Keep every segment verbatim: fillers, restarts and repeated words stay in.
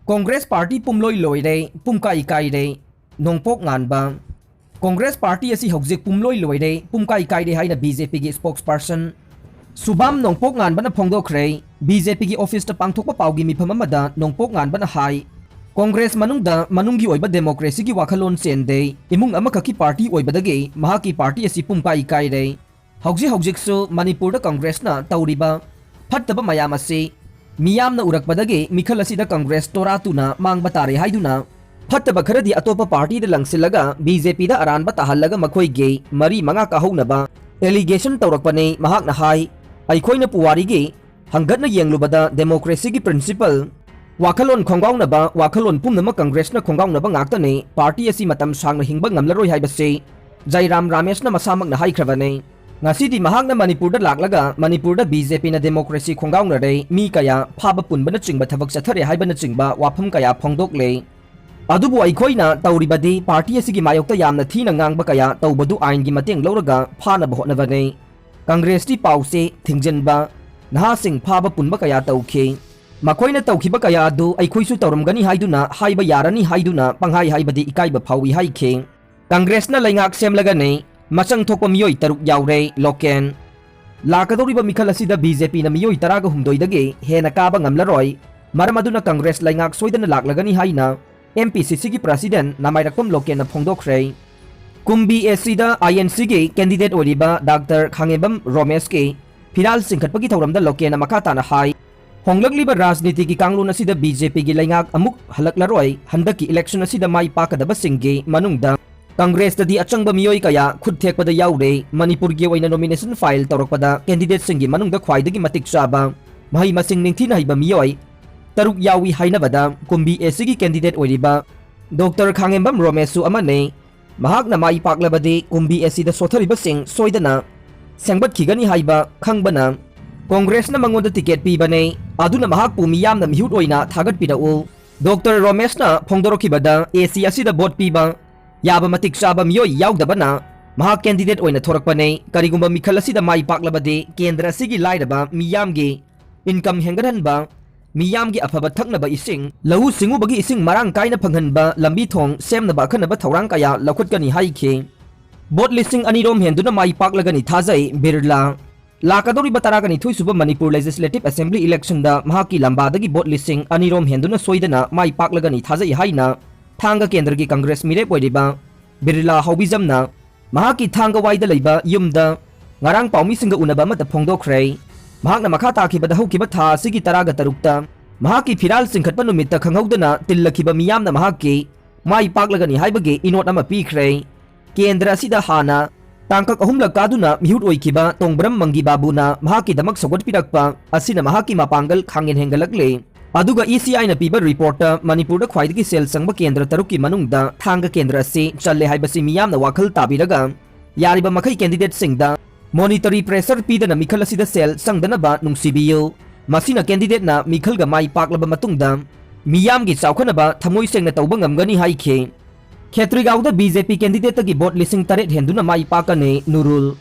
Congress party ꯄꯨꯝꯂꯣꯏ ꯂꯣꯏꯔꯦ, ꯄꯨꯝꯀꯥꯏ ꯀꯥꯏꯔꯦ꯫ ꯅꯣꯡꯄꯣꯛ ꯉꯥꯟꯕ꯫ ꯀꯣꯡꯒ꯭ꯔꯦꯁ ꯄꯥꯔꯇꯤ ꯑꯁꯤ ꯍꯧꯖꯤꯛ ꯄꯨꯝꯂꯣꯏ ꯂꯣꯏꯔꯦ, ꯄꯨꯝꯀꯥꯏ ꯀꯥꯏꯔꯦ ꯍꯥꯏꯅ ꯕꯤ ꯖꯦ ꯄꯤꯒꯤ spokesperson ꯁꯨꯕꯥꯝ ꯅꯣꯡꯄꯣꯛ ꯉꯥꯟꯕꯅ ꯐꯣꯡꯗꯣꯛꯈ꯭ꯔꯦ꯫ ꯕꯤ ꯖꯦ ꯄꯤꯒꯤ ꯑꯣꯐꯤꯁꯇ ꯄꯥꯡꯊꯣꯛꯄ ꯄꯥꯎꯒꯤ ꯃꯤꯐꯝ ꯑꯃꯗ ꯅꯣꯡꯄꯣꯛ ꯉꯥꯟꯕꯅ ꯍꯥꯏ, ꯀꯣꯡꯒ꯭ꯔꯦꯁ ꯃꯅꯨꯡꯗ ꯃꯅꯨꯡꯒꯤ ꯑꯣꯏꯕ ꯗꯦꯃꯣꯀ꯭ꯔꯦꯁꯤꯒꯤ ꯋꯥꯈꯜꯂꯣꯟ ꯆꯦꯟꯗꯦ, ꯏꯃꯨꯡ ꯑꯃꯈꯛꯀꯤ ꯄꯥꯔꯇꯤ ꯑꯣꯏꯕꯗꯒꯤ ꯃꯍꯥꯛꯀꯤ ꯄꯥꯔꯇꯤ ꯑꯁꯤ ꯄꯨꯝꯀꯥꯏ ꯀꯥꯏꯔꯦ꯫ ꯍꯧꯖꯤꯛ ꯍꯧꯖꯤꯛꯁꯨ ꯃꯅꯤꯄꯨꯔꯗ ꯀꯪꯒ꯭ꯔꯦꯁꯅ ꯇꯧꯔꯤꯕ ꯐꯠꯇꯕ ꯃꯌꯥꯝ ꯑꯁꯤ ꯃꯤꯌꯥꯝꯅ ꯎꯔꯛꯄꯗꯒꯤ ꯃꯤꯈꯜ ꯑꯁꯤꯗ ꯀꯪꯒ꯭ꯔꯦꯁ ꯇꯣꯔꯥ ꯇꯨꯅ ꯃꯥꯡꯕ ꯇꯥꯔꯦ ꯍꯥꯏꯗꯨꯅ ꯐꯠꯇꯕ ꯈꯔꯗꯤ ꯑꯇꯣꯞꯄ ꯄꯥꯔꯇꯤꯗ ꯂꯪꯁꯤꯜꯂꯒ ꯕꯤ ꯖꯦ ꯄꯤꯗ ꯑꯔꯥꯟꯕ ꯇꯥꯍꯜꯂꯒ ꯃꯈꯣꯏꯒꯤ ꯃꯔꯤ ꯃꯉꯥ ꯀꯥꯍꯧꯅꯕ allegation ꯇꯧꯔꯛꯄꯅꯤ꯫ ꯃꯍꯥꯛꯅ ꯍꯥꯏ, ꯑꯩꯈꯣꯏꯅ ꯄꯨꯋꯥꯔꯤꯒꯤ ꯍꯪꯒꯠꯅ ꯌꯦꯡꯂꯨꯕꯗ ꯗꯦꯃꯣꯀ꯭ꯔꯦꯁꯤꯒꯤ principle, ꯋꯥꯈꯜꯂꯣꯟ ꯈꯣꯡꯒꯥꯎꯅꯕ, ꯋꯥꯈꯜꯂꯣꯟ ꯄꯨꯝꯅꯃꯛ ꯀꯪꯒ꯭ꯔꯦꯁꯅ ꯈꯣꯡꯒꯥꯎꯅꯕ ꯉꯥꯛꯇꯅꯤ꯫ ꯄꯥꯔꯇꯤ ꯑꯁꯤ ꯃꯇꯝ ꯁꯥꯡꯅ ꯍꯤꯡꯕ ꯉꯝꯂꯔꯣꯏ ꯍꯥꯏꯕꯁꯤ ꯖꯥꯏꯔꯥꯝ ꯔꯥꯃꯦꯁꯅ ꯃꯁꯥꯃꯛꯅ ꯍꯥꯏꯈ꯭ꯔꯕꯅꯤ꯫ ꯉꯁꯤꯗꯤ ꯃꯍꯥꯛꯅ ꯃꯅꯤꯄꯨꯔꯗ ꯂꯥꯛꯂꯒ ꯃꯅꯤꯄꯨꯔꯗ ꯕꯤ ꯖꯦ ꯄꯤꯅ ꯗꯦꯃꯣꯀ꯭ꯔꯦꯁꯤ ꯈꯣꯡꯒꯥꯎꯅꯔꯦ, ꯃꯤ ꯀꯌꯥ ꯐꯥꯕ ꯄꯨꯟꯕꯅꯆꯤꯡꯕ ꯊꯕꯛ ꯆꯠꯊꯔꯦ ꯍꯥꯏꯕꯅꯆꯤꯡꯕ ꯋꯥꯐꯝ ꯀꯌꯥ ꯐꯣꯡꯗꯣꯛꯂꯦ꯫ ꯑꯗꯨꯕꯨ ꯑꯩꯈꯣꯏꯅ ꯇꯧꯔꯤꯕꯗꯤ ꯄꯥꯔꯇꯤ ꯑꯁꯤꯒꯤ ꯃꯥꯌꯣꯛꯇ ꯌꯥꯝꯅ ꯊꯤꯅ ꯉꯥꯡꯕ ꯀꯌꯥ ꯇꯧꯕꯗꯨ ꯑꯥꯏꯟꯒꯤ ꯃꯇꯦꯡ ꯂꯧꯔꯒ ꯐꯥꯅꯕ ꯍꯣꯠꯅꯕꯅꯤ꯫ ꯀꯪꯒ꯭ꯔꯦꯁꯀꯤ ꯄꯥꯎꯁꯦ ꯊꯤꯡꯖꯤꯟꯕ, ꯅꯍꯥꯁꯤꯡ ꯐꯥꯕ ꯄꯨꯟꯕ ꯀꯌꯥ ꯇꯧꯈꯤ꯫ ꯃꯈꯣꯏꯅ ꯇꯧꯈꯤꯕ ꯀꯌꯥ ꯑꯗꯨ ꯑꯩꯈꯣꯏꯁꯨ ꯇꯧꯔꯝꯒꯅꯤ ꯍꯥꯏꯗꯨꯅ ꯍꯥꯏꯕ ꯌꯥꯔꯅꯤ ꯍꯥꯏꯗꯨꯅ ꯄꯪꯍꯥꯏ ꯍꯥꯏꯕꯗꯤ ꯏꯀꯥꯏꯕ ꯐꯥꯎꯏ ꯍꯥꯏꯈꯤ꯫ ꯀꯪꯒ꯭ꯔꯦꯁꯅ ꯂꯩꯉꯥꯛ ꯁꯦꯝꯂꯒꯅꯤ, ꯃꯆꯪ ꯊꯣꯛꯄ ꯃꯤꯑꯣꯏ ꯇꯔꯨꯛ ꯌꯥꯎꯔꯦ, ꯂꯣꯀꯦꯟ꯫ ꯂꯥꯛꯀꯗꯧꯔꯤꯕ ꯃꯤꯈꯜ ꯑꯁꯤꯗ ꯕꯤ ꯖꯦ ꯄꯤꯅ ꯃꯤꯑꯣꯏ ꯇꯔꯥꯒ ꯍꯨꯝꯗꯣꯏꯗꯒꯤ ꯍꯦꯟꯅ ꯀꯥꯕ ꯉꯝꯂꯔꯣꯏ, ꯃꯔꯝ ꯑꯗꯨꯅ ꯀꯪꯒ꯭ꯔꯦꯁ ꯂꯩꯉꯥꯛ ꯁꯣꯏꯗꯅ ꯂꯥꯛꯂꯒꯅꯤ ꯍꯥꯏꯅ ꯑꯦꯝ ꯄꯤ ꯁꯤ ꯁꯤꯒꯤ president ꯅꯃꯥꯏꯔꯛꯄꯝ ꯂꯣꯀꯦꯟꯅ ꯐꯣꯡꯗꯣꯛꯈ꯭ꯔꯦ꯫ ꯀꯨꯝꯕꯤ ꯑꯦ ꯁꯤꯗ ꯑꯥꯏ ꯑꯦꯟ ꯁꯤꯒꯤ candidate ꯑꯣꯏꯔꯤꯕ ꯗꯥꯛꯇꯔ ꯈꯥꯉꯦꯝꯕꯝ ꯔꯣꯃꯦꯁꯀꯤ ꯐꯤꯔꯥꯜ ꯆꯤꯡꯈꯠꯄꯒꯤ ꯊꯧꯔꯝꯗ ꯂꯣꯀꯦꯟꯅ ꯃꯈꯥ ꯇꯥꯅ ꯍꯥꯏ, ꯍꯣꯡꯂꯛꯂꯤꯕ ꯔꯥꯖꯅꯤꯇꯤꯒꯤ ꯀꯥꯡꯂꯣꯟ ꯑꯁꯤꯗ ꯕꯤ ꯖꯦ ꯄꯤꯒꯤ ꯂꯩꯉꯥꯛ ꯑꯃꯨꯛ ꯍꯜꯂꯛꯂꯔꯣꯏ, ꯍꯟꯗꯛꯀꯤ election ꯑꯁꯤꯗ ꯃꯥꯏ ꯄꯥꯛꯀꯗꯕꯁꯤꯡꯒꯤ ꯃꯅꯨꯡꯗ ꯀꯪꯒ꯭ꯔꯦꯁꯇꯗꯤ ꯑꯆꯪꯕ ꯃꯤꯑꯣꯏ ꯀꯌꯥ ꯈꯨꯠ ꯊꯦꯛꯄꯗ ꯌꯥꯎꯔꯦ꯫ ꯃꯅꯤꯄꯨꯔꯒꯤ ꯑꯣꯏꯅ nomination file ꯇꯧꯔꯛꯄꯗ candidateꯁꯤꯡꯒꯤ ꯃꯅꯨꯡꯗ ꯈ꯭ꯋꯥꯏꯗꯒꯤ ꯃꯇꯤꯛ ꯆꯥꯕ, ꯃꯍꯩ ꯃꯁꯤꯡ ꯅꯤꯡꯊꯤꯅ ꯍꯩꯕ ꯃꯤꯑꯣꯏ ꯇꯔꯨꯛ ꯌꯥꯎꯏ ꯍꯥꯏꯅꯕꯗ ꯀꯨꯝꯕꯤ ꯑꯦ ꯁꯤꯒꯤ candidate ꯑꯣꯏꯔꯤꯕ ꯗꯣꯛꯇꯔ ꯈꯥꯉꯦꯝꯕꯝ ꯔꯣꯃꯦꯁꯁꯨ ꯑꯃꯅꯤ꯫ ꯃꯍꯥꯛꯅ ꯃꯥꯏ ꯄꯥꯛꯂꯕꯗꯤ ꯀꯨꯝꯕꯤ ꯑꯦ ꯁꯤꯗ ꯁꯣꯊꯔꯤꯕꯁꯤꯡ ꯁꯣꯏꯗꯅ ꯁꯦꯝꯒꯠꯈꯤꯒꯅꯤ ꯍꯥꯏꯕ ꯈꯪꯕꯅ ꯀꯣꯡꯒ꯭ꯔꯦꯁꯅ ꯃꯉꯣꯟꯗ ticket ꯄꯤꯕꯅꯤ꯫ ꯑꯗꯨꯅ ꯃꯍꯥꯛꯄꯨ ꯃꯤꯌꯥꯝꯅ ꯃꯤꯍꯨꯠ ꯑꯣꯏꯅ ꯊꯥꯒꯠꯄꯤꯔꯛꯎ꯫ ꯗꯣꯛꯇꯔ ꯔꯣꯃꯦꯁꯅ ꯐꯣꯡꯗꯣꯔꯛꯈꯤꯕꯗ ꯑꯦ ꯁꯤ ꯑꯁꯤꯗ vote ꯄꯤꯕ ꯌꯥꯕ ꯃꯇꯤꯛ ꯆꯥꯕ ꯃꯤꯑꯣꯏ ꯌꯥꯎꯗꯕꯅ ꯃꯍꯥꯛ candidate ꯑꯣꯏꯅ ꯊꯣꯔꯛꯄꯅꯤ꯫ ꯀꯔꯤꯒꯨꯝꯕ ꯃꯤꯈꯜ ꯑꯁꯤꯗ ꯃꯥꯏ ꯄꯥꯛꯂꯕꯗꯤ ꯀꯦꯟꯗ꯭ꯔ ꯑꯁꯤꯒꯤ ꯂꯥꯏꯔꯕ ꯃꯤꯌꯥꯝꯒꯤ income ꯍꯦꯟꯒꯠꯍꯟꯕ, ꯃꯤꯌꯥꯝꯒꯤ ꯑꯐꯕ ꯊꯛꯅꯕ ꯏꯁꯤꯡ, ꯂꯧꯎ ꯁꯤꯡꯎꯕꯒꯤ ꯏꯁꯤꯡ ꯃꯔꯥꯡ ꯀꯥꯏꯅ ꯐꯪꯍꯟꯕ, ꯂꯝꯕꯤ ꯊꯣꯡ ꯁꯦꯝꯅꯕ ꯑꯀꯟꯅꯕ ꯊꯧꯔꯥꯡ ꯀꯌꯥ ꯂꯧꯈꯠꯀꯅꯤ ꯍꯥꯏꯈꯤ꯫ ꯚꯣꯠ ꯂꯤꯁꯤꯡ ꯑꯅꯤꯔꯣꯝ ꯍꯦꯟꯗꯨꯅ ꯃꯥꯏ ꯄꯥꯛꯂꯒꯅꯤ ꯊꯥꯖꯩ, ꯕꯤꯔꯂꯥ꯫ ꯂꯥꯛꯀꯗꯧꯔꯤꯕ ꯇꯔꯥꯒ ꯅꯤꯊꯣꯏ ꯁꯨꯕ ꯃꯅꯤꯄꯨꯔ Legislative Assembly election ꯗ ꯃꯍꯥꯛꯀꯤ ꯂꯝꯕꯥꯗꯒꯤ ꯚꯣꯠ ꯂꯤꯁꯤꯡ ꯑꯅꯤꯔꯣꯝ ꯍꯦꯟꯗꯨꯅ ꯁꯣꯏꯗꯅ ꯃꯥꯏ ꯄꯥꯛꯂꯒꯅꯤ ꯊꯥꯖꯩ ꯍꯥꯏꯅ ꯊꯥꯡꯒ ꯀꯦꯟꯗ꯭ꯔꯒꯤ ꯀꯪꯒ꯭ꯔꯦꯁ ꯃꯤꯔꯦꯞ ꯑꯣꯏꯔꯤꯕ ꯕꯤꯔꯂꯥ ꯍꯥꯎꯕꯤꯖꯝꯅ ꯃꯍꯥꯛꯀꯤ ꯊꯥꯡꯒꯋꯥꯏꯗ ꯂꯩꯕ ꯌꯨꯝꯗ ꯉꯔꯥꯡ ꯄꯥꯎꯃꯤꯁꯤꯡꯒ ꯎꯅꯕ ꯑꯃꯗ ꯐꯣꯡꯗꯣꯛꯈ꯭ꯔꯦ꯫ ꯃꯍꯥꯛꯅ ꯃꯈꯥ ꯇꯥꯈꯤꯕꯗ ꯍꯧꯈꯤꯕ ꯊꯥ ꯑꯁꯤꯒꯤ ꯇꯔꯥꯒ ꯇꯔꯨꯛꯇ ꯃꯍꯥꯛꯀꯤ ꯐꯤꯔꯥꯜ ꯆꯤꯡꯈꯠꯄ ꯅꯨꯃꯤꯠꯇ ꯈꯪꯍꯧꯗꯅ ꯇꯤꯜꯂꯛꯈꯤꯕ ꯃꯤꯌꯥꯝꯅ ꯃꯍꯥꯛꯀꯤ ꯃꯥꯏ ꯄꯥꯛꯂꯒꯅꯤ ꯍꯥꯏꯕꯒꯤ ꯏꯅꯣꯠ ꯑꯃ ꯄꯤꯈ꯭ꯔꯦ꯫ ꯀꯦꯟꯗ꯭ꯔ ꯑꯁꯤꯗ ꯍꯥꯟꯅ ꯇꯥꯡꯀꯛ ꯑꯍꯨꯝꯂꯛ ꯀꯥꯗꯨꯅ ꯃꯤꯍꯨꯠ ꯑꯣꯏꯈꯤꯕ ꯇꯣꯡꯕ꯭ꯔꯝ ꯃꯪꯒꯤ ꯕꯥꯕꯨꯅ ꯃꯍꯥꯛꯀꯤꯗꯃꯛ ꯁꯧꯒꯠꯄꯤꯔꯛꯄ ꯑꯁꯤꯅ ꯃꯍꯥꯛꯀꯤ ꯃꯄꯥꯡꯒꯜ ꯈꯥꯡꯍꯦꯟ ꯍꯦꯟꯒꯠꯂꯛꯂꯦ꯫ ꯑꯗꯨꯒ E C I ꯅ ꯄꯤꯕ ꯔꯤꯄꯣꯔꯠꯇ ꯃꯅꯤꯄꯨꯔꯗ ꯈ꯭ꯋꯥꯏꯗꯒꯤ ꯁꯦꯜ ꯆꯪꯕ ꯀꯦꯟꯗ꯭ꯔ ꯇꯔꯨꯛꯀꯤ ꯃꯅꯨꯡꯗ ꯊꯥꯡꯒ ꯀꯦꯟꯗ꯭ꯔ ꯑꯁꯤ ꯆꯜꯂꯦ ꯍꯥꯏꯕꯁꯤ ꯃꯤꯌꯥꯝꯅ ꯋꯥꯈꯜ ꯇꯥꯕꯤꯔꯒ ꯌꯥꯔꯤꯕ ꯃꯈꯩ ꯀꯦꯟꯗꯤꯗꯦꯠꯁꯤꯡꯗ monetary pressure ꯄꯤꯗꯅ ꯃꯤꯈꯜ ꯑꯁꯤꯗ ꯁꯦꯜ ꯆꯪꯗꯅꯕ ꯅꯨꯡꯁꯤꯕꯤꯌꯨ꯫ ꯃꯁꯤꯅ ꯀꯦꯟꯗꯤꯗꯦꯠꯅ ꯃꯤꯈꯜꯒ ꯃꯥꯏ ꯄꯥꯛꯂꯕ ꯃꯇꯨꯡꯗ ꯃꯤꯌꯥꯝꯒꯤ ꯆꯥꯎꯈꯠꯅꯕ ꯊꯃꯣꯏ ꯁꯦꯡꯅ ꯇꯧꯕ ꯉꯝꯒꯅꯤ ꯍꯥꯏꯈꯤ꯫ ꯈꯦꯇ꯭ꯔꯤꯒꯥꯎꯗ B J P ꯀꯦꯟꯗꯤꯗꯦꯠꯇꯒꯤ ꯚꯣꯠ ꯂꯤꯁꯤꯡ ꯇꯔꯦꯠ ꯍꯦꯟꯗꯨꯅ ꯃꯥꯏ ꯄꯥꯛꯀꯅꯤ, ꯅꯨꯔꯨꯜ꯫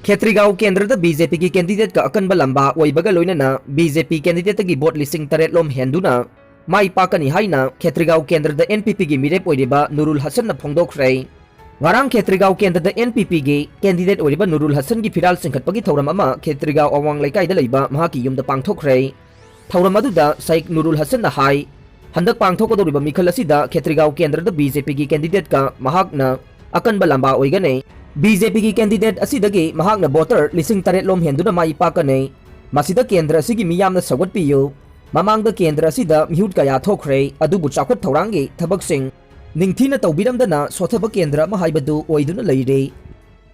ꯈꯦꯇ꯭ꯔꯤꯒꯥꯎ ꯀꯦꯟꯗ꯭ꯔꯗ B J P ꯒꯤ ꯀꯦꯟꯗꯤꯗꯦꯠꯀ ꯑꯀꯟꯕ ꯂꯝꯕꯥ ꯑꯣꯏꯕꯒ ꯂꯣꯏꯅꯅ B J P ꯀꯦꯟꯗꯤꯗꯦꯠꯇꯒꯤ ꯚꯣꯠ ꯂꯤꯁꯤꯡ ꯇꯔꯦꯠ ꯂꯣꯝ ꯍꯦꯟꯗꯨꯅ ꯃꯥꯏ ꯄꯥꯛꯀꯅꯤ ꯍꯥꯏꯅ ꯈꯦꯇ꯭ꯔꯤꯒꯥꯎ ꯀꯦꯟꯗ꯭ꯔꯗ N P P ꯒꯤ ꯃꯤꯔꯦꯞ ꯑꯣꯏꯔꯤꯕ ꯅꯨꯔꯨꯜ ꯍꯁꯟꯅ ꯐꯣꯡꯗꯣꯛꯈ꯭ꯔꯦ꯫ ꯉꯔꯥꯡ ꯈꯦꯇ꯭ꯔꯤꯒꯥꯎ ꯀꯦꯟꯗ꯭ꯔꯗ N P P ꯒꯤ ꯀꯦꯟꯗꯤꯗꯦꯠ ꯑꯣꯏꯔꯤꯕ ꯅꯨꯔꯨꯜ ꯍꯁꯟꯒꯤ ꯐꯤꯔꯥꯜ ꯆꯤꯡꯈꯠꯄꯒꯤ ꯊꯧꯔꯝ ꯑꯃ ꯈꯦꯇ꯭ꯔꯤꯒꯥꯎ ꯑꯋꯥꯡ ꯂꯩꯀꯥꯏꯗ ꯂꯩꯕ ꯃꯍꯥꯛꯀꯤ ꯌꯨꯝꯗ ꯄꯥꯡꯊꯣꯛꯈ꯭ꯔꯦ꯫ ꯊꯧꯔꯝ ꯑꯗꯨꯗ ꯁꯥꯏꯛ ꯅꯨꯔꯨꯜ ꯍꯁꯟꯅ ꯍꯥꯏ, ꯍꯟꯗꯛ ꯄꯥꯡꯊꯣꯛꯀꯗꯧꯔꯤꯕ ꯃꯤꯈꯜ ꯑꯁꯤꯗ ꯈꯦꯇ꯭ꯔꯤꯒꯥꯎ ꯀꯦꯟꯗ꯭ꯔꯗ B J P ꯒꯤ ꯀꯦꯟꯗꯤꯗꯦꯠꯀ ꯃꯍꯥꯛꯅ ꯑꯀꯟꯕ ꯂꯝꯕꯥ ꯑꯣꯏꯒꯅꯤ꯫ B J P ꯒꯤ ꯀꯦꯟꯗꯤꯗꯦꯠ ꯑꯁꯤꯗꯒꯤ ꯃꯍꯥꯛꯅ ꯚꯣꯇꯔ ꯂꯤꯁꯤꯡ ꯇꯔꯦꯠ ꯂꯣꯝ ꯍꯦꯟꯗꯨꯅ ꯃꯥꯏ ꯄꯥꯛꯀꯅꯤ꯫ ꯃꯁꯤꯗ ꯀꯦꯟꯗ꯭ꯔ ꯑꯁꯤꯒꯤ ꯃꯤꯌꯥꯝꯅ ꯁꯧꯒꯠꯄꯤꯌꯨ꯫ ꯃꯃꯥꯡꯗ ꯀꯦꯟꯗ꯭ꯔ ꯑꯁꯤꯗ ꯃꯤꯍꯨꯠ ꯀꯌꯥ ꯊꯣꯛꯈ꯭ꯔꯦ, ꯑꯗꯨꯕꯨ ꯆꯥꯎꯈꯠ ꯊꯧꯔꯥꯡꯒꯤ ꯊꯕꯛꯁꯤꯡ ꯅꯤꯡꯊꯤꯅ ꯇꯧꯕꯤꯔꯝꯗꯅ ꯁꯣꯊꯕ ꯀꯦꯟꯗ꯭ꯔ ꯑꯃ ꯍꯥꯏꯕꯗꯨ ꯑꯣꯏꯗꯨꯅ ꯂꯩꯔꯦ꯫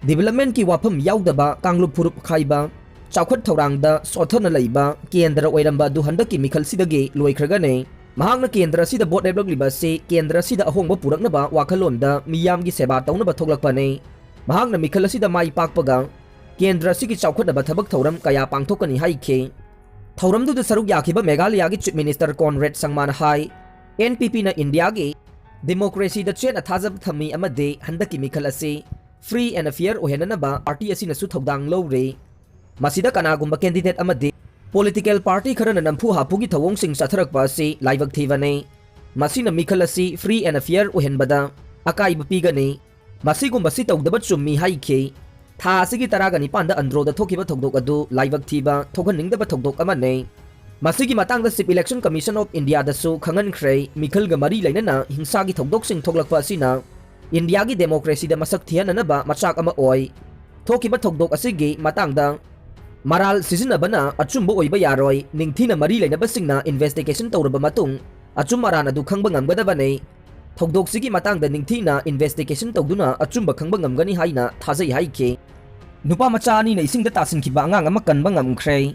Development ꯀꯤ ꯋꯥꯐꯝ ꯌꯥꯎꯗꯕ, ꯀꯥꯡꯂꯨꯞ ꯐꯨꯔꯨꯞ ꯈꯥꯏꯕ, ꯆꯥꯎꯈꯠ ꯊꯧꯔꯥꯡꯗ ꯁꯣꯊꯅ ꯂꯩꯕ ꯀꯦꯟꯗ꯭ꯔ ꯑꯣꯏꯔꯝꯕ ꯑꯗꯨ ꯍꯟꯗꯛꯀꯤ ꯃꯤꯈꯜꯁꯤꯗꯒꯤ ꯂꯣꯏꯈ꯭ꯔꯒꯅꯤ꯫ ꯃꯍꯥꯛꯅ ꯀꯦꯟꯗ꯭ꯔ ꯑꯁꯤꯗ ꯚꯣꯠ ꯂꯦꯞꯂꯛꯂꯤꯕ ꯑꯁꯤ ꯀꯦꯟꯗ꯭ꯔ ꯑꯁꯤꯗ ꯑꯍꯣꯡꯕ ꯄꯨꯔꯛꯅꯕ ꯋꯥꯈꯜꯂꯣꯟꯗ ꯃꯤꯌꯥꯝꯒꯤ ꯁꯦꯕꯥ ꯇꯧꯅꯕ ꯊꯣꯛꯂꯛꯄꯅꯤ꯫ ꯃꯍꯥꯛꯅ ꯃꯤꯈꯜ ꯑꯁꯤꯗ ꯃꯥꯏ ꯄꯥꯛꯄꯒ ꯀꯦꯟꯗ꯭ꯔ ꯑꯁꯤꯒꯤ ꯆꯥꯎꯈꯠꯅꯕ ꯊꯕꯛ ꯊꯧꯔꯝ ꯀꯌꯥ ꯄꯥꯡꯊꯣꯛꯀꯅꯤ ꯍꯥꯏꯈꯤ꯫ ꯊꯧꯔꯝꯗꯨꯗ ꯁꯔꯨꯛ ꯌꯥꯈꯤꯕ ꯃꯦꯘꯥꯂꯌꯥꯒꯤ Chief Minister ꯀꯣꯟꯔꯦꯗ ꯁꯪꯃꯥꯅ ꯍꯥꯏ, N P P ꯅ ꯏꯟꯗꯤꯌꯥꯒꯤ democracy ꯗ ꯆꯦꯠꯅ ꯊꯥꯖꯕ ꯊꯝꯃꯤ ꯑꯃꯗꯤ ꯍꯟꯗꯛꯀꯤ ꯃꯤꯈꯜ ꯑꯁꯤ free and fair ꯑꯣꯏꯍꯟꯅꯅꯕ party ꯑꯁꯤꯅꯁꯨ ꯊꯧꯗꯥꯡ ꯂꯧꯔꯤ꯫ ꯃꯁꯤꯗ ꯀꯅꯥꯒꯨꯝꯕ candidate ꯑꯃꯗꯤ Political party ꯈꯔꯅ ꯅꯝꯐꯨ ꯍꯥꯐꯨꯒꯤ ꯊꯧꯑꯣꯡꯁꯤꯡ ꯆꯠꯊꯔꯛꯄ ꯑꯁꯤ ꯂꯥꯏꯕꯛ ꯊꯤꯕꯅꯤ꯫ ꯃꯁꯤꯅ ꯃꯤꯈꯜ ꯑꯁꯤ free and fair ꯑꯣꯏꯍꯟꯕꯗ ꯑꯀꯥꯏꯕ ꯄꯤꯒꯅꯤ꯫ ꯃꯁꯤꯒꯨꯝꯕꯁꯤ ꯇꯧꯗꯕ ꯆꯨꯝꯃꯤ ꯍꯥꯏꯈꯤ꯫ ꯊꯥ ꯑꯁꯤꯒꯤ ꯇꯔꯥꯒ ꯅꯤꯄꯥꯟꯗ ꯑꯟꯗ꯭ꯔꯣꯗ ꯊꯣꯛꯈꯤꯕ ꯊꯧꯗꯣꯛ ꯑꯗꯨ ꯂꯥꯏꯕꯛ ꯊꯤꯕ, ꯊꯣꯛꯍꯟꯅꯤꯡꯗꯕ ꯊꯧꯗꯣꯛ ꯑꯃꯅꯤ꯫ ꯃꯁꯤꯒꯤ ꯃꯇꯥꯡꯗ Chief Election Commission of Indiaꯗꯁꯨ ꯈꯪꯍꯟꯈ꯭ꯔꯦ꯫ ꯃꯤꯈꯜꯒ ꯃꯔꯤ ꯂꯩꯅꯅ ꯍꯤꯡꯁꯥꯒꯤ ꯊꯧꯗꯣꯛꯁꯤꯡ ꯊꯣꯛꯂꯛꯄ ꯑꯁꯤꯅ ꯏꯟꯗꯤꯌꯥꯒꯤ democracyꯗ ꯃꯁꯛ ꯊꯤꯍꯟꯅꯅꯕ ꯃꯆꯥꯛ ꯑꯃ ꯑꯣꯏ꯫ ꯊꯣꯛꯈꯤꯕ ꯊꯧꯗꯣꯛ ꯑꯁꯤꯒꯤ ꯃꯇꯥꯡꯗ ꯃꯔꯥꯜ ꯁꯤꯖꯤꯟꯅꯕꯅ ꯑꯆꯨꯝꯕ ꯑꯣꯏꯕ ꯌꯥꯔꯣꯏ꯫ ꯅꯤꯡꯊꯤꯅ ꯃꯔꯤ ꯂꯩꯅꯕꯁꯤꯡꯅ investigation ꯇꯧꯔꯕ ꯃꯇꯨꯡ ꯑꯆꯨꯝ ꯑꯔꯥꯟ ꯑꯗꯨ ꯈꯪꯕ ꯉꯝꯒꯗꯕꯅꯤ꯫ ꯊꯧꯗꯣꯛꯁꯤꯒꯤ ꯃꯇꯥꯡꯗ ꯅꯤꯡꯊꯤꯅ investigation ꯇꯧꯗꯨꯅ ꯑꯆꯨꯝꯕ ꯈꯪꯕ ꯉꯝꯒꯅꯤ ꯍꯥꯏꯅ ꯊꯥꯖꯩ ꯍꯥꯏꯈꯤ꯫ ꯅꯨꯄꯥ ꯃꯆꯥ ꯑꯅꯤꯅ ꯏꯁꯤꯡꯗ ꯇꯥꯁꯤꯟꯈꯤꯕ ꯑꯉꯥꯡ ꯑꯃ ꯀꯟꯕ ꯉꯝꯈ꯭ꯔꯦ꯫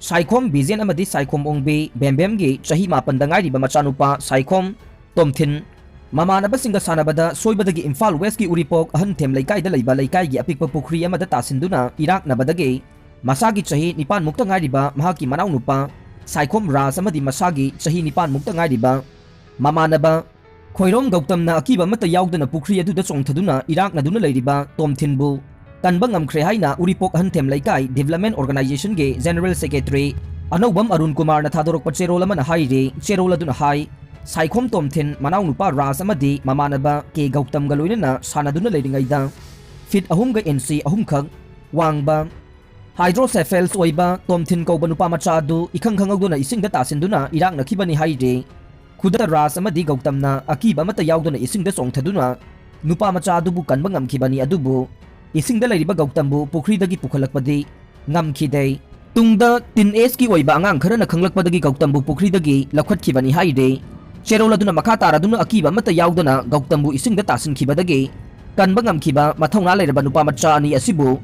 ꯁꯥꯏꯈꯣꯝ ꯕꯤꯖꯦꯟ ꯑꯃꯗꯤ ꯁꯥꯏꯈꯣꯝ ꯑꯣꯡꯕꯤ ꯕꯦꯝꯕꯦꯝꯒꯤ ꯆꯍꯤ ꯃꯥꯄꯟꯗ ꯉꯥꯏꯔꯤꯕ ꯃꯆꯥꯅꯨꯄꯥ ꯁꯥꯏꯈꯣꯝ ꯇꯣꯝꯊꯤꯟ ꯃꯃꯥꯟꯅꯕꯁꯤꯡꯒ ꯁꯥꯟꯅꯕꯗ ꯁꯣꯏꯕꯗꯒꯤ ꯏꯝꯐꯥꯜ ꯋꯦꯁꯀꯤ ꯎꯔꯤꯄꯣꯛ ꯑꯍꯟꯊꯦꯝ ꯂꯩꯀꯥꯏꯗ ꯂꯩꯕ ꯂꯩꯀꯥꯏꯒꯤ ꯑꯄꯤꯛꯄ ꯄꯨꯈ꯭ꯔꯤ ꯑꯃꯗ ꯇꯥꯁꯤꯟꯗꯨꯅ ꯏꯔꯥꯛꯅꯕꯗꯒꯤ ꯃꯁꯥꯒꯤ ꯆꯍꯤ ꯅꯤꯄꯥꯟ ꯃꯨꯛꯇ ꯉꯥꯏꯔꯤꯕ ꯃꯍꯥꯛꯀꯤ ꯃꯅꯥꯎꯅꯨꯄꯥ ꯁꯥꯏꯈꯣꯝ ꯔꯥꯖ ꯑꯃꯗꯤ ꯃꯁꯥꯒꯤ ꯆꯍꯤ ꯅꯤꯄꯥꯟ ꯃꯨꯛꯇ ꯉꯥꯏꯔꯤꯕ ꯃꯃꯥꯟꯅꯕ ꯈꯣꯏꯔꯣꯝ ꯒꯧꯇꯝꯅ ꯑꯀꯤꯕ ꯑꯃꯠꯇ ꯌꯥꯎꯗꯅ ꯄꯨꯈ꯭ꯔꯤ ꯑꯗꯨꯗ ꯆꯣꯡꯊꯗꯨꯅ ꯏꯔꯥꯛꯅꯗꯨꯅ ꯂꯩꯔꯤꯕ ꯇꯣꯝꯊꯤꯟꯕꯨ ꯀꯟꯕ ꯉꯝꯈ꯭ꯔꯦ ꯍꯥꯏꯅ ꯎꯔꯤꯄꯣꯛ ꯑꯍꯟꯊꯦꯝ ꯂꯩꯀꯥꯏ Development Organizationꯒꯤ General Secretary ꯑꯅꯧꯕꯝ ꯑꯔꯨꯟ ꯀꯨꯃꯥꯔꯅ ꯊꯥꯗꯣꯔꯛꯄ ꯆꯦꯔꯣꯜ ꯑꯃꯅ ꯍꯥꯏꯔꯤ꯫ ꯆꯦꯔꯣꯜ ꯑꯗꯨꯅ ꯍꯥꯏ, ꯁꯥꯏꯈꯣꯝ ꯇꯣꯝꯊꯤꯟ ꯃꯅꯥꯎꯅꯨꯄꯥ ꯔꯥꯖ ꯑꯃꯗꯤ ꯃꯃꯥꯟꯅꯕ ꯀꯦ ꯒꯧꯇꯝꯒ ꯂꯣꯏꯅꯅ ꯁꯥꯟꯅꯗꯨꯅ ꯂꯩꯔꯤꯉꯩꯗ feet ꯑꯍꯨꯝꯒ inch ꯑꯍꯨꯝꯈꯛ ꯋꯥꯡꯕ hydrocephalus ꯑꯣꯏꯕ ꯇꯣꯝꯊꯤꯟ ꯀꯧꯕ ꯅꯨꯄꯥ ꯃꯆꯥ ꯑꯗꯨ ꯏꯈꯪ ꯈꯪꯍꯧꯗꯅ ꯏꯁꯤꯡꯗ ꯇꯥꯁꯤꯟꯗꯨꯅ ꯏꯔꯥꯛꯅꯈꯤꯕꯅꯤ ꯍꯥꯏꯔꯤ꯫ ꯈꯨꯗꯛꯇ ꯔꯥꯖ ꯑꯃꯗꯤ ꯒꯧꯇꯝꯅ ꯑꯀꯤꯕ ꯑꯃꯠꯇ ꯌꯥꯎꯗꯅ ꯏꯁꯤꯡꯗ ꯆꯣꯡꯊꯗꯨꯅ ꯅꯨꯄꯥ ꯃꯆꯥ ꯑꯗꯨꯕꯨ ꯀꯟꯕ ꯉꯝꯈꯤꯕꯅꯤ, ꯑꯗꯨꯕꯨ ꯏꯁꯤꯡꯗ ꯂꯩꯔꯤꯕ ꯒꯧꯇꯝꯕꯨ ꯄꯨꯈ꯭ꯔꯤꯗꯒꯤ ꯄꯨꯈꯠꯂꯛꯄꯗꯤ ꯉꯝꯈꯤꯗꯦ꯫ ꯇꯨꯡꯗ teenageꯀꯤ ꯑꯣꯏꯕ ꯑꯉꯥꯡ ꯈꯔꯅ ꯈꯪꯂꯛꯄꯗꯒꯤ ꯒꯧꯇꯝꯕꯨ ꯄꯨꯈ꯭ꯔꯤꯗꯒꯤ ꯂꯧꯈꯠꯈꯤꯕꯅꯤ ꯍꯥꯏꯔꯤ꯫ ꯆꯦꯔꯣꯜ ꯑꯗꯨꯅ ꯃꯈꯥ ꯇꯥꯔꯗꯨꯅ ꯑꯀꯤꯕ ꯑꯃꯠꯇ ꯌꯥꯎꯗꯅ ꯒꯧꯇꯝꯕꯨ ꯏꯁꯤꯡꯗ ꯇꯥꯁꯤꯟꯈꯤꯕꯗꯒꯤ ꯀꯟꯕ ꯉꯝꯈꯤꯕ ꯃꯊꯧꯅꯥ ꯂꯩꯔꯕ ꯅꯨꯄꯥ ꯃꯆꯥ ꯑꯅꯤ ꯑꯁꯤꯕꯨ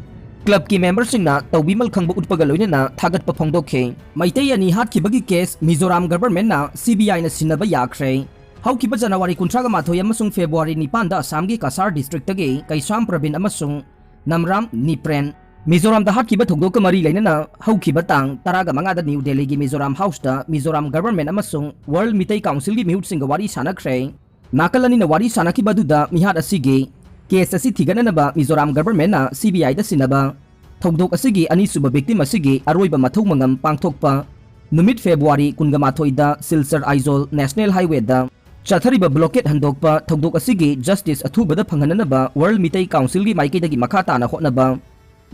clubꯀꯤ memberꯁꯤꯡꯅ ꯇꯧꯕꯤꯃꯜ ꯈꯪꯕ ꯎꯠꯄꯒ ꯂꯣꯏꯅꯅ ꯊꯥꯒꯠꯄ ꯐꯣꯡꯗꯣꯛꯈꯤ꯫ ꯃꯩꯇꯩ ꯑꯅꯤ ꯍꯥꯠꯈꯤꯕꯒꯤ case ꯃꯤꯖꯣꯔꯥꯝ governmentꯅ CBIꯅ ꯁꯤꯟꯅꯕ ꯌꯥꯈ꯭ꯔꯦ꯫ ꯍꯧꯈꯤꯕ January ꯀꯨꯟꯊ꯭ꯔꯥꯒ ꯃꯥꯊꯣꯏ ꯑꯃꯁꯨꯡ February ꯅꯤꯄꯥꯟꯗ ꯑꯁꯥꯝꯒꯤ ꯀꯁꯥꯔ districtꯇꯒꯤ ꯀꯩꯁꯥꯝ ꯄ꯭ꯔꯕꯤꯟ ꯑꯃꯁꯨꯡ ꯅꯝꯔꯥꯝ ꯅꯤꯄ꯭ꯔꯦꯟ ꯃꯤꯖꯣꯔꯥꯝꯗ ꯍꯥꯠꯈꯤꯕ ꯊꯧꯗꯣꯛꯀ ꯃꯔꯤ ꯂꯩꯅꯅ ꯍꯧꯈꯤꯕ ꯇꯥꯡ ꯇꯔꯥꯒ ꯃꯉꯥꯗ ꯅ꯭ꯌꯨ ꯗꯦꯜꯂꯤꯒꯤ ꯃꯤꯖꯣꯔꯥꯝ Houseꯇ ꯃꯤꯖꯣꯔꯥꯝ government ꯑꯃꯁꯨꯡ World ꯃꯤꯇꯩ Councilꯒꯤ ꯃꯤꯍꯨꯠꯁꯤꯡꯒ ꯋꯥꯔꯤ ꯁꯥꯟꯅꯈ꯭ꯔꯦ꯫ ꯅꯥꯀꯜ ꯑꯅꯤꯅ ꯋꯥꯔꯤ ꯁꯥꯟꯅꯈꯤꯕ ꯑꯗꯨꯗ ꯃꯤꯍꯥꯠ ꯑꯁꯤꯒꯤ case ꯑꯁꯤ ꯊꯤꯒꯠꯅꯅꯕ ꯃꯤꯖꯣꯔꯥꯝ governmentꯅ CBIꯗ ꯁꯤꯟꯅꯕ ꯊꯧꯗꯣꯛ ꯑꯁꯤꯒꯤ ꯑꯅꯤꯁꯨꯕ victim ꯑꯁꯤꯒꯤ ꯑꯔꯣꯏꯕ ꯃꯊꯧ ꯃꯉꯝ ꯄꯥꯡꯊꯣꯛꯄ ꯅꯨꯃꯤꯠ February ꯀꯨꯟꯒ ꯃꯥꯊꯣꯏꯗ ꯁꯤꯜꯆꯔ ꯑꯥꯏꯖꯣꯜ National Highwayꯗ ꯆꯠꯊꯔꯤꯕ blockade ꯍꯟꯗꯣꯛꯄ ꯊꯧꯗꯣꯛ ꯑꯁꯤꯒꯤ justice ꯑꯊꯨꯕꯗ ꯐꯪꯍꯟꯅꯅꯕ World ꯃꯤꯇꯩ Councilꯒꯤ ꯃꯥꯏꯀꯩꯗꯒꯤ ꯃꯈꯥ ꯇꯥꯅ ꯍꯣꯠꯅꯕ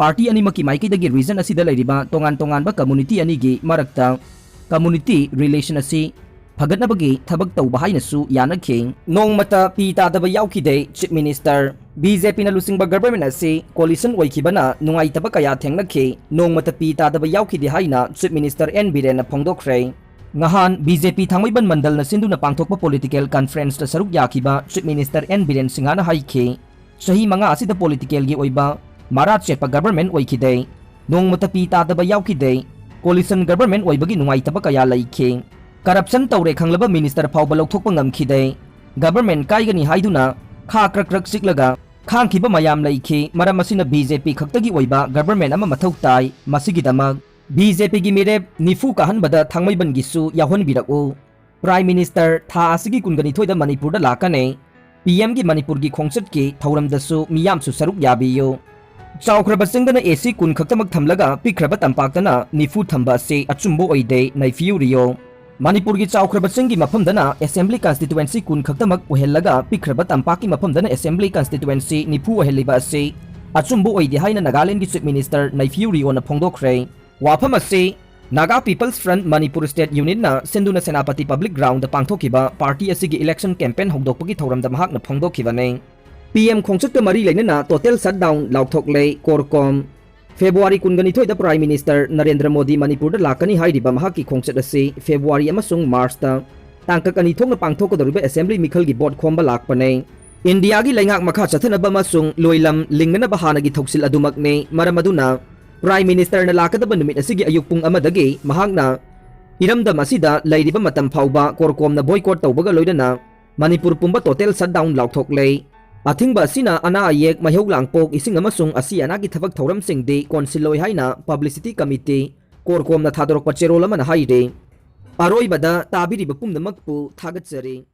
party ꯑꯅꯤꯃꯛꯀꯤ ꯃꯥꯏꯀꯩꯗꯒꯤ region ꯑꯁꯤꯗ ꯂꯩꯔꯤꯕ ꯇꯣꯉꯥꯟ ꯇꯣꯉꯥꯟꯕ community ꯑꯅꯤꯒꯤ ꯃꯔꯛꯇ community relation ꯑꯁꯤ ꯐꯒꯠꯅꯕꯒꯤ ꯊꯕꯛ ꯇꯧꯕ ꯍꯥꯏꯅꯁꯨ ꯌꯥꯅꯈꯤ꯫ ꯅꯣꯡꯃꯇ ꯄꯤ ꯇꯥꯗꯕ ꯌꯥꯎꯈꯤꯗꯦ Chief Minister꯫ BJPꯅ ꯂꯨꯆꯤꯡꯕ government ꯑꯁꯤ coalition ꯑꯣꯏꯈꯤꯕꯅ ꯅꯨꯡꯉꯥꯏꯇꯕ ꯀꯌꯥ ꯊꯦꯡꯅꯈꯤ, ꯅꯣꯡꯃꯇ ꯄꯤ ꯇꯥꯗꯕ ꯌꯥꯎꯈꯤꯗꯦ ꯍꯥꯏꯅ Chief Minister N ꯕꯤꯔꯦꯟꯅ ꯐꯣꯡꯗꯣꯛꯈ꯭ꯔꯦ꯫ ꯉꯍꯥꯟ BJP ꯊꯥꯡꯃꯩꯕꯟ ꯃꯟꯗꯜꯅ ꯁꯤꯟꯗꯨꯅ ꯄꯥꯡꯊꯣꯛꯄ political conferenceꯇ ꯁꯔꯨꯛ ꯌꯥꯈꯤꯕ Chief Minister N ꯕꯤꯔꯦꯟ ꯁꯤꯡꯍꯅ ꯍꯥꯏꯈꯤ, ꯆꯍꯤ ꯃꯉꯥ ꯑꯁꯤꯗ politicalꯒꯤ ꯑꯣꯏꯕ ꯃꯔꯥ ꯆꯦꯠꯄ government ꯑꯣꯏꯈꯤꯗꯦ, ꯅꯣꯡꯃꯇ ꯄꯤ ꯇꯥꯗꯕ ꯌꯥꯎꯈꯤꯗꯦ, coalition government ꯑꯣꯏꯕꯒꯤ ꯅꯨꯡꯉꯥꯏꯇꯕ ꯀꯌꯥ ꯂꯩꯈꯤ꯫ Corruption ꯇꯧꯔꯦ ꯈꯪꯂꯕ minister ꯐꯥꯎꯕ ꯂꯧꯊꯣꯛꯄ ꯉꯝꯈꯤꯗꯦ꯫ Government ꯀꯥꯏꯒꯅꯤ ꯍꯥꯏꯗꯨꯅ ꯈꯥ ꯀ꯭ꯔꯛ ꯀ꯭ꯔꯛ ꯆꯤꯛꯂꯒ ꯈꯥꯡꯈꯤꯕ ꯃꯌꯥꯝ ꯂꯩꯈꯤ꯫ ꯃꯔꯝ ꯑꯁꯤꯅ BJP ꯈꯛꯇꯒꯤ ꯑꯣꯏꯕ government ꯑꯃ ꯃꯊꯧ ꯇꯥꯏ꯫ ꯃꯁꯤꯒꯤꯗꯃꯛ BJPꯒꯤ ꯃꯤꯔꯦꯞ ꯅꯤꯐꯨ ꯀꯥꯍꯟꯕꯗ ꯊꯥꯡꯃꯩꯕꯟꯒꯤꯁꯨ ꯌꯥꯎꯍꯟꯕꯤꯔꯛꯎ꯫ Prime Minister ꯊꯥ ꯑꯁꯤꯒꯤ ꯀꯨꯟꯒ ꯅꯤꯊꯣꯏꯗ ꯃꯅꯤꯄꯨꯔꯗ ꯂꯥꯛꯀꯅꯤ꯫ PMꯒꯤ ꯃꯅꯤꯄꯨꯔꯒꯤ ꯈꯣꯡꯆꯠꯀꯤ ꯊꯧꯔꯝꯗꯁꯨ ꯃꯤꯌꯥꯝꯁꯨ ꯁꯔꯨꯛ ꯌꯥꯕꯤꯌꯨ꯫ ꯆꯥꯎꯈ꯭ꯔꯕ ꯆꯤꯡꯗꯅ AC ꯀꯨꯟ ꯈꯛꯇꯃꯛ ꯊꯝꯂꯒ ꯄꯤꯛꯈ꯭ꯔꯕ ꯇꯝꯄꯥꯛꯇꯅ ꯅꯤꯐꯨ ꯊꯝꯕ ꯑꯁꯤ ꯑꯆꯨꯝꯕ ꯑꯣꯏꯗꯦ, ꯅꯩꯐꯤꯌꯨꯔꯤꯌꯣ꯫ ꯃꯅꯤꯄꯨꯔꯒꯤ ꯆꯥꯎꯈ꯭ꯔꯕ ꯆꯤꯡꯒꯤ ꯃꯐꯝꯗꯅ Assembly Constituency ꯀꯨꯟ ꯈꯛꯇꯃꯛ ꯑꯣꯏꯍꯜꯂꯒ ꯄꯤꯛꯈ꯭ꯔꯕ ꯇꯝꯄꯥꯛꯀꯤ ꯃꯐꯝꯗꯅ Assembly Constituency ꯅꯤꯐꯨ ꯑꯣꯏꯍꯜꯂꯤꯕ ꯑꯁꯤ ꯑꯆꯨꯝꯕ ꯑꯣꯏꯗꯦ ꯍꯥꯏꯅ ꯅꯥꯒꯥꯂꯦꯟꯗꯒꯤ Chief Minister ꯅꯩꯐꯤꯌꯨꯔꯤꯌꯣꯅ ꯐꯣꯡꯗꯣꯛꯈ꯭ꯔꯦ꯫ ꯋꯥꯐꯝ ꯑꯁꯤ Naga People's Front Manipur State Unitꯅ ꯁꯤꯟꯗꯨꯅ ꯁꯦꯅꯥꯄꯇꯤ Public Groundꯗ ꯄꯥꯡꯊꯣꯛꯈꯤꯕ party ꯑꯁꯤꯒꯤ election campaign ꯍꯧꯗꯣꯛꯄꯒꯤ ꯊꯧꯔꯝꯗ ꯃꯍꯥꯛꯅ ꯐꯣꯡꯗꯣꯛꯈꯤꯕꯅꯤ꯫ PM ꯈꯣꯡꯆꯠꯀ ꯃꯔꯤ ꯂꯩꯅꯅ total shutdown ꯂꯥꯎꯊꯣꯛꯂꯦ ꯀꯣꯔꯀꯣꯝ꯫ February ꯀꯨꯟꯒ ꯅꯤꯊꯣꯏꯗ Prime Minister ꯅꯔꯦꯟꯗ꯭ꯔ ꯃꯣꯗꯤ ꯃꯅꯤꯄꯨꯔꯗ ꯂꯥꯛꯀꯅꯤ ꯍꯥꯏꯔꯤꯕ ꯃꯍꯥꯛꯀꯤ ꯈꯣꯡꯆꯠ ꯑꯁꯤ February ꯑꯃꯁꯨꯡ Marchꯇ ꯇꯥꯡꯀꯛ ꯑꯅꯤ ꯊꯣꯛꯅ ꯄꯥꯡꯊꯣꯛꯀꯗꯧꯔꯤꯕ Assembly ꯃꯤꯈꯜꯒꯤ vote ꯈꯣꯝꯕ ꯂꯥꯛꯄꯅꯤ꯫ ꯏꯟꯗꯤꯌꯥꯒꯤ ꯂꯩꯉꯥꯛ ꯃꯈꯥ ꯆꯠꯊꯅꯕ ꯑꯃꯁꯨꯡ ꯂꯣꯏꯂꯝ ꯂꯤꯡꯅꯅꯕ ꯍꯥꯟꯅꯒꯤ ꯊꯧꯁꯤꯜ ꯑꯗꯨꯃꯛꯅꯤ꯫ ꯃꯔꯝ ꯑꯗꯨꯅ Prime Ministerꯅ ꯂꯥꯛꯀꯗꯕ ꯅꯨꯃꯤꯠ ꯑꯁꯤꯒꯤ ꯑꯌꯨꯛ ꯄꯨꯡ ꯑꯃꯗꯒꯤ ꯃꯍꯥꯛꯅ ꯏꯔꯝꯗꯝ ꯑꯁꯤꯗ ꯂꯩꯔꯤꯕ ꯃꯇꯝ ꯐꯥꯎꯕ ꯀꯣꯔꯀꯣꯝꯅ boycott ꯇꯧꯕꯒ ꯂꯣꯏꯅꯅ ꯃꯅꯤꯄꯨꯔ ꯄꯨꯝꯕ total shutdown ꯂꯥꯎꯊꯣꯛꯂꯦ꯫ ꯑꯊꯤꯡꯕ ꯑꯁꯤꯅ ꯑꯅꯥ ꯑꯌꯦꯛ, ꯃꯩꯍꯧ ꯂꯥꯡꯄꯣꯛ, ꯏꯁꯤꯡ ꯑꯃꯁꯨꯡ ꯑꯁꯤ ꯑꯅꯥꯒꯤ ꯊꯕꯛ ꯊꯧꯔꯝꯁꯤꯡꯗꯤ ꯀꯣꯟꯁꯤꯜꯂꯣꯏ ꯍꯥꯏꯅ publicity committee ꯀꯣꯔꯀꯣꯝꯅ ꯊꯥꯗꯣꯔꯛꯄ ꯆꯦꯔꯣꯜ ꯑꯃꯅ ꯍꯥꯏꯔꯤ꯫ ꯑꯔꯣꯏꯕꯗ ꯇꯥꯕꯤꯔꯤꯕ ꯄꯨꯝꯅꯃꯛꯄꯨ ꯊꯥꯒꯠꯆꯔꯤ꯫